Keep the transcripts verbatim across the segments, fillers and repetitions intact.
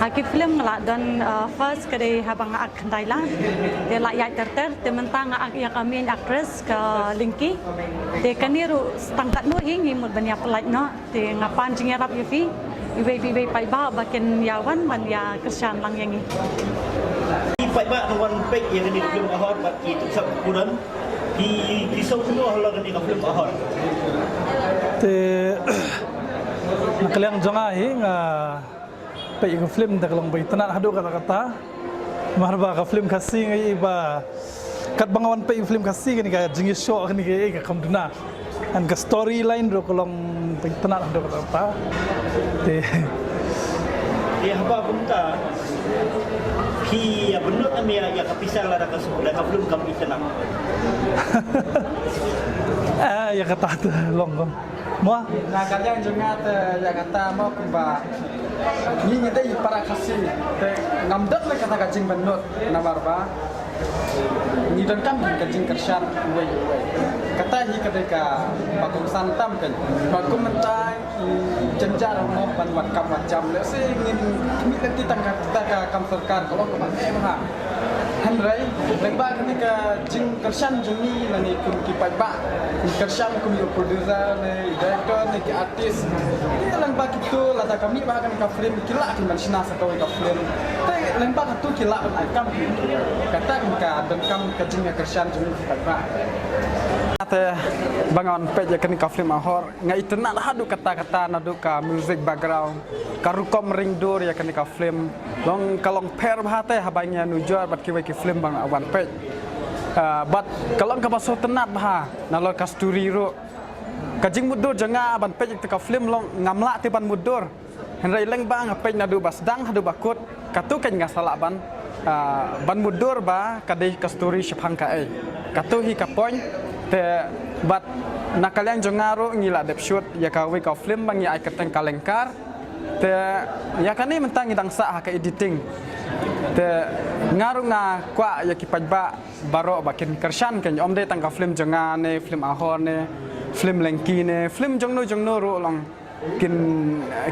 Ha ki film nga la don, uh, first ka dei Haba Nga Ak Khyndai Lad. Te la ïaid ter ter, te mynta nga ak ïa ka main actress ka Linky. Te kane ruh tang katno hi ngi mut ban ïa pynlait noh. Te nga pan jingïarap ïa phi, iwei pa iwei paidbah ba kin ïa wan ban ïa kyrshan lang ïa ngi. Ki paidbah ngi wan peit ïa kane ka film Ahor bad ki tip sap kuran. Ki ki sop no hala kane ka film Ahor. Te na ka liang jong nga hi nga peit ka film da ka long ba itynnad haduh katta katta. Namar ba ka film Khasi nga i ba katba nga wan peit ka film Khasi kane ka jingïashoh kane ka i ka kam duna. Ngan ka storyline ruh ka long ba itynnad haduh katta katta. Te Ïa haba kumta phi ïa bynnud ïa ka pisa lada ka suk da ka film kam itynnad. Ah, ïa kata te long kam. Mo? Na ka liang jong nga te ïa kata mo kumba ngi ngi dei para Khasi te ngam dei lei kata ka jingbynnud namar ba ngi donkam ka jingkyrshan uwei uwei. Kata hi ka dei kaba kongsan tam kan. Ba kumta jynjar mo ban wat kam wat jam lehse ngin mih lynti tang kata ka kam sorkar ka long kaba eh bha. Hynrei lyngba kane ka jingkyrshan jong ngi lane kum ki paidbah, ki kyrshan kum u producer ne director ne ki artist. Lyngba kito lada ka mih bha kane ka film ki lah ki ban shna sa kawei ka film. Te lyngba katu ki lah ban ai kam. Kata ka donkam ka jingkyrshan jong ngi ki paidbah. Te ba nga wan peit ïa kane ka film Ahor nga itynnad haduh katta katta naduh ka music background, ka rukom ring dur ïa kane ka film long ka long pher bha te haba ngi ïa nujor bad kiwei ki film ba nga wan peit. Ah, bad ka long kaba sngewtynnad bha nalor ka story ruh. Ka jingmutdur jong nga ban peit ïa kata ka film long ngam lah te ban mutdur. Hynrei lyngba nga peit naduh ba sdang haduh ba kut, katu kan nga sa lah ban, ah, ban mutdur ba ka dei ka story shaphang kaei. Katu hi ka point te bad na ka liang jong nga ruh ngi la dep shoot ïa kawei ka film ba ngi ai kyrteng Ka Lyngkar. Te ïa kane mynta ngi dang sah ha ka editing. Te nga ruh nga kwah ïa ki paidbah baroh ba kin kyrshan kan ym dei tang ka film jong nga ne film Ahor ne film Lengki ne film jongno jongno ruh long kin,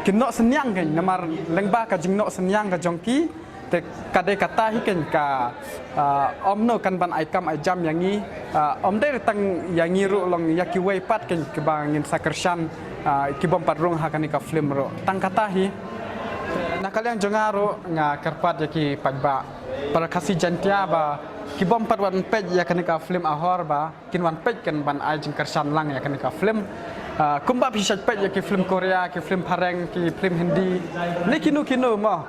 kin noh synñiang kan namar lyngba ka jingnoh synñiang ka jong ki te ka dei kata hi kan ka, ah, ym no kan ban ai kam ai jam ïa ngi, ah, ym dei tang ïa ngi ruh long ïa kiwei pat kan kiba ngin sa kyrshan, ah, ki bym pat rung ha kane ka film ruh tang kata hi. Na ka liang jong nga ruh nga kyrpad ïa ki paidbah para Khasi Jaiñtia ba ki bym pat wan peit ïa kane ka film Ahor ba kin wan peit kan ban ai jingkyrshan lang ïa kane ka film. Ah, kumba phi shait peit ïa ki film Korea, ki film phareng, ki film Hindi ne kino kino mo.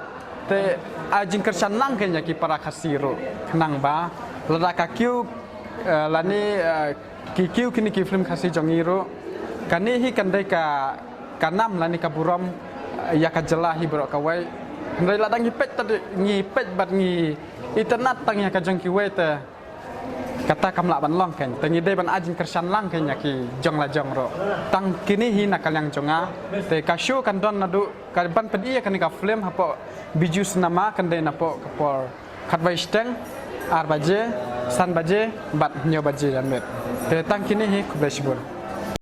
Te ai jingkyrshan lang kan ïa ki para Khasi ruh khnang ba lada ka kiew, eh, lane, eh, ki kiew kine ki film Khasi jong ngi ruh kane hi kan dei ka, ka nam lane ka burom, eh, ïa ka jylla hi baroh kawei. Hynrei lada ngi peit tad ngi peit bad ngi itynnad tang ïa ka jong kiwei te kata kam lah ban long kan. Te ngi dei ban ai jingkyrshan lang kan ïa ki jong la jong ruh. Tang kine hi na ka liang jong nga. Te ka show kan don naduh ka ban peit ïa kane ka film hapoh Bijou Cinema kan dei napoh ka por khatwei shiteng, ar baje, san baje bad hynñiew baje ïa miet. Te tang kine hi khublei shibun.